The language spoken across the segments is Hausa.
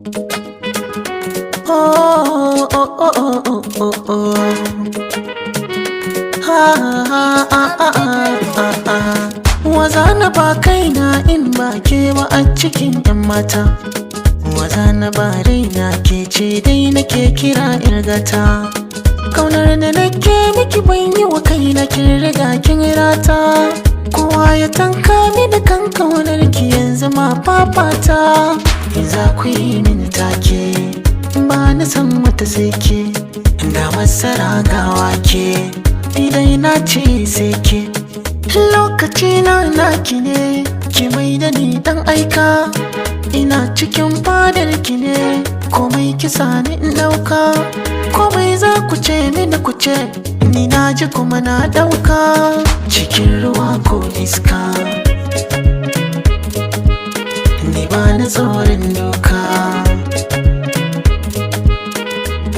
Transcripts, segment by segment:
Oh, oh, oh, oh, oh, oh, oh. Ha, ha, ha, ha, ha, ha. Waza na ba kaina in ba ke ba a cikin 'yan mata. Waza na ba raina, ke ce dai nake kira irgata. Kaunar da nake miki ban yi wa kaina, kin riga kin rata. Kowa ya tanka mini kan kaunar ki, yanzu ma fafata. In za ku yi mini take, ba na san wata sai ke. Ga masara ga wake, idan na ce sai ke. Lokaci na naki ne, ki mai da ni dan aika. Ina cikin fadar ki ne, komai ki sani in dauka. Komai za ku ce mini ku ce, ni na ji kuma na dauka. Cikin ruwa ko iska, ni ba na tsoron doka.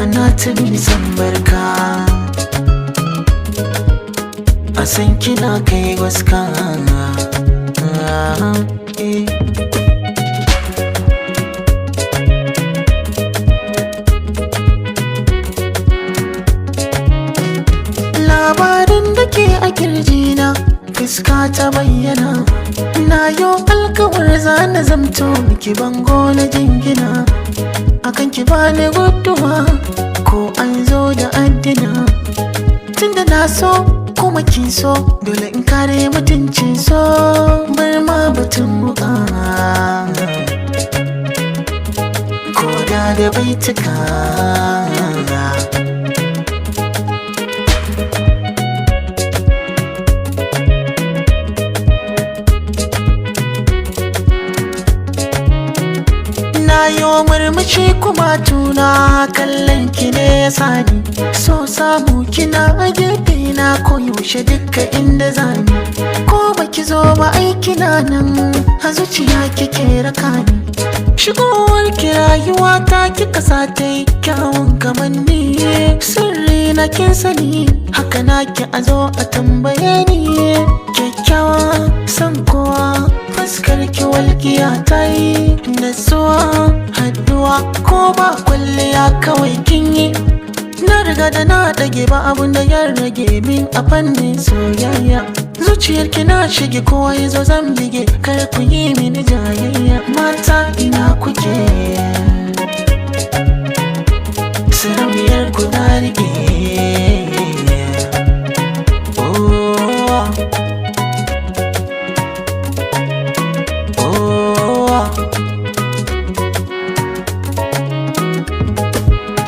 Ana ta mini san barka, a san kina kai gwaska. Eh. Labarin da ke a kirjina, fuska ta bayyana. Na yo alkawar zana zamto miki bango na jingina. Akan ki bani guduwa ko an zo da addina. Tunda na so kuma kin so, dole in kare mutuncin so. Bar ma batun muka ko da da baituka. Na yo murmushi kuma tuna kallon ki ne ya sani. So samu kina a gefe na koyaushe dukka inda zani. Ko baki zo ba aiki na nan, a zuciya kike raka ni. Shigowar ki rayuwa ta kika sa ta yi kyawun kamanni. Sirri na kin sani, haka na ki a zo a tambaye ni. Kyakkyawa san kowa, fuskar ki walƙiya ta yi. Natsuwa haduwa ko ba kwalliya kawai kin yi. Na riga da na ɗage, ba abun da ya rage min a fannin soyayya. Zuciyar ki na shige, kowa ya zo zan bige, kar ku yi mini jayayya. Mata ina kuke?